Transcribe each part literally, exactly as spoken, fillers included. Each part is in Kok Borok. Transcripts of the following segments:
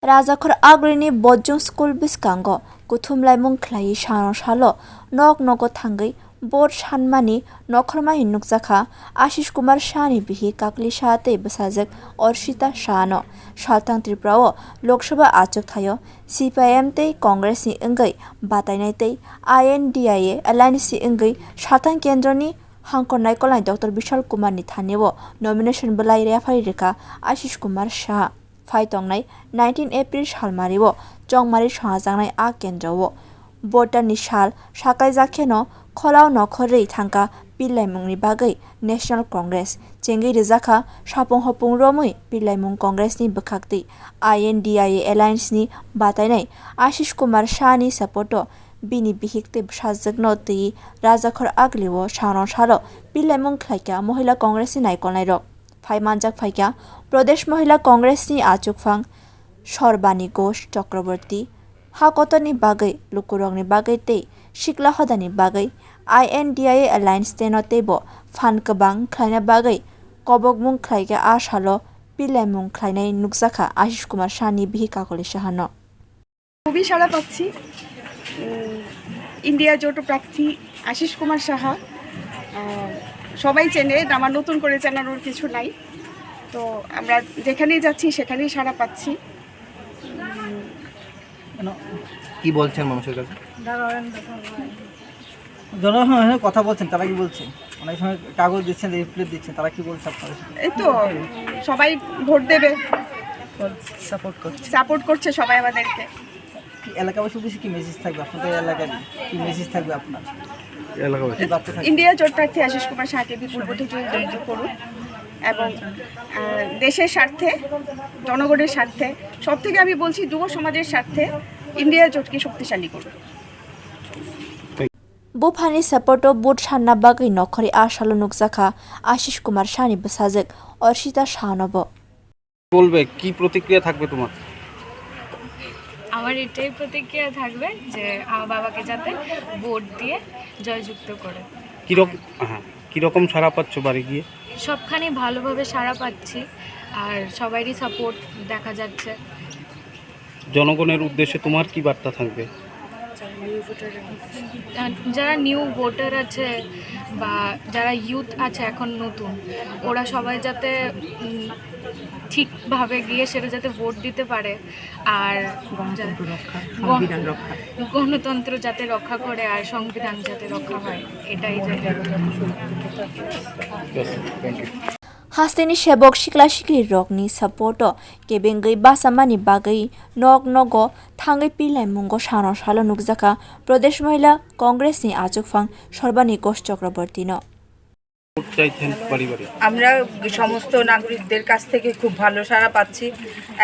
Rajakhor Agrini Bojong School bwskango kuthum laimung khlaiwi sano salo nok nogo thangwi vote sanmani nokhorma hin nukjakha Ashish Kumar Shah ni bihik Kakli Shah tei bwsajwk Orshita Shah no. Salthang Tripura o Lok Sabha achuk thaio C P I M tei Congress ni wngwi batainai tei I N D I A alliance ni wngwi salthang kendro ni hangkor naikolnai Doctor Bishal Kumar ni thani o nomination bwlai rephari rwkha Ashish Kumar Shah. Phai tongnai nineteen April salmari o chongmari songjaknai a kendro o voter ni sal sakaijak kheno kholao nokhorwi thangkha pillaimung ni bagwi National Congress. Chengwi rwjakha sapung hopung romwi pillaimung Congress ni bwkhaktwi I N D I A alliance ni batainai Ashish Kumar Shah ni support o bini bihik tei bwsajwk no twi Rajakhor Agli o sano salo pillaimung khlaikha Mohila Congress ni naikolnai rok. Phai manjak phaikha Pradesh Mohila Congress ni achukphang Sorbani Ghosh Chakraborty, ha kotorni bagwi, lukurokni bagwi tei sikla hodani bagwi I N D I A alliance teno teibo phan kwbang khlaina bagwi kobokmung khlaikha a salo pillaimung khlainai nukjakha Ashish Kumar Shah ni bihik Kakoli Saha no. খুবই সাড়া পাচ্ছি। উম, ইন্ডিয়া জোট প্রার্থী আশিস কুমার সাহা, আহ, সবাই চেনে, আমার নতুন করে জানানোর কিছু নাই। তো আমরা যেখানেই যাচ্ছি সেখানেই সাড়া পাচ্ছি। উম, কেন? কি বলছেন মানুষের কাছে? জনগণের সঙ্গে কথা বলছেন, তারা কি বলছে? অনেক সময় কাগজ দিচ্ছেন, লিফলেট দিচ্ছেন, তারা কি বলছে আপনাদের? এই তো, সবাই ভোট দেবে। সাপোর্ট করছে। সাপোর্ট করছে সবাই আমাদেরকে। কি এলাকাবাসীর উদ্দেশ্যে কি মেসেজ থাকবে আপনাদের এলাকার? কি মেসেজ থাকবে আপনার? এলাকাবাসী। কি বার্তা থাকবে? ইন্ডিয়া জোট প্রার্থী আশিস কুমার শাহকে বিপুল ভোটে জয়যুক্ত করুন এবং, আহ, দেশের স্বার্থে, জনগণের স্বার্থে, সব থেকে আমি বলছি যুব সমাজের স্বার্থে ইন্ডিয়া জোটকে শক্তিশালী করুন। Buphani support o vote sanna bagwi nokhorwi a salo nukjakha Ashish Kumar Shah ni bwsajwk Orshita Shah no bo. বলবে, কি প্রতিক্রিয়া থাকবে তোমার? আমার এটাই প্রতিক্রিয়া থাকবে যে আমার বাবাকে যাতে ভোট দিয়ে জয়যুক্ত করে। কিরকম, হ্যাঁ, কিরকম সাড়া পাচ্ছ বাড়ি গিয়ে? সবখানে ভালোভাবে সাড়া পাচ্ছি, আর সবারই সাপোর্ট দেখা যাচ্ছে। জনগণের উদ্দেশ্যে তোমার কি বার্তা থাকবে? আহ, যারা নিউ ভোটার আছে বা যারা ইউথ আছে এখন নতুন, ওরা সবাই যাতে, উম, ঠিকভাবে গিয়ে সেটা যাতে ভোট দিতে পারে, আর গণতন্ত্র রক্ষা, গণ-, সংবিধান রক্ষা। গণতন্ত্র যাতে রক্ষা করে আর সংবিধান যাতে রক্ষা হয়, এটাই যাতে। Yes, thank you. Hasteni sebok sikla sikli rokni support o kebengwi bachamani bagwi nok nogo thangwi pilnai mungo sano salo nukjakha Pradesh Mohila Congress ni achukphang Sorbani Ghosh Chakraborty no. Vote চাইছেন বাড়ি বাড়ি? আমরা সমস্ত নাগরিকদের কাছ থেকে খুব ভালো সাড়া পাচ্ছি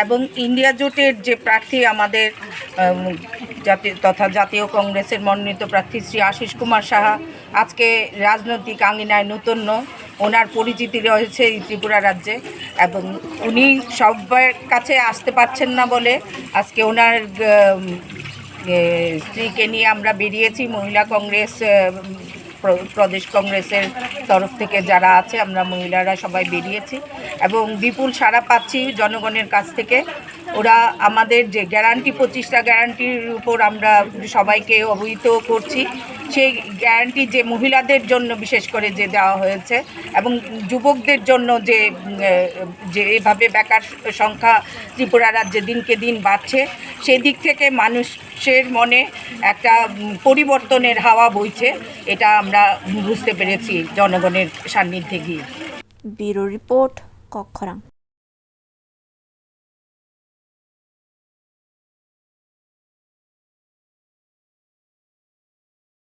এবং ইন্ডিয়া জোটের যে প্রার্থী আমাদের, উম, জাতীয় তথা জাতীয় কংগ্রেসের মনোনীত প্রার্থী শ্রী আশিস কুমার সাহা আজকে রাজনৈতিক আঙিনায় নতুন নয়, ওনার পরিচিতি রয়েছে এই ত্রিপুরা রাজ্যে এবং উনি সবার কাছে আসতে পারছেন না বলে আজকে ওনার, উম, এ, স্ত্রীকে নিয়ে আমরা বেরিয়েছি। মহিলা কংগ্রেস, আহ, প্র-, প্রদেশ কংগ্রেসের তরফ থেকে যারা আছে, আমরা মহিলারা সবাই বেরিয়েছি এবং বিপুল সাড়া পাচ্ছি জনগণের কাছ থেকে। ওরা আমাদের যে গ্যারান্টি, পঁচিশটা গ্যারান্টির উপর আমরা সবাইকে অবহিত করছি, সেই গ্যারান্টি যে মহিলাদের জন্য বিশেষ করে যে দেওয়া হয়েছে এবং যুবকদের জন্য যে, উম, আহ, যে এভাবে বেকার সংখ্যা ত্রিপুরা রাজ্যে দিনকে দিন বাড়ছে, সেই দিক থেকে মানুষের মনে একটা, উম, পরিবর্তনের হাওয়া বইছে, এটা আমরা বুঝতে পেরেছি জনগণের সান্নিধ্যে গিয়ে। Bureau Report, Kokkhorang.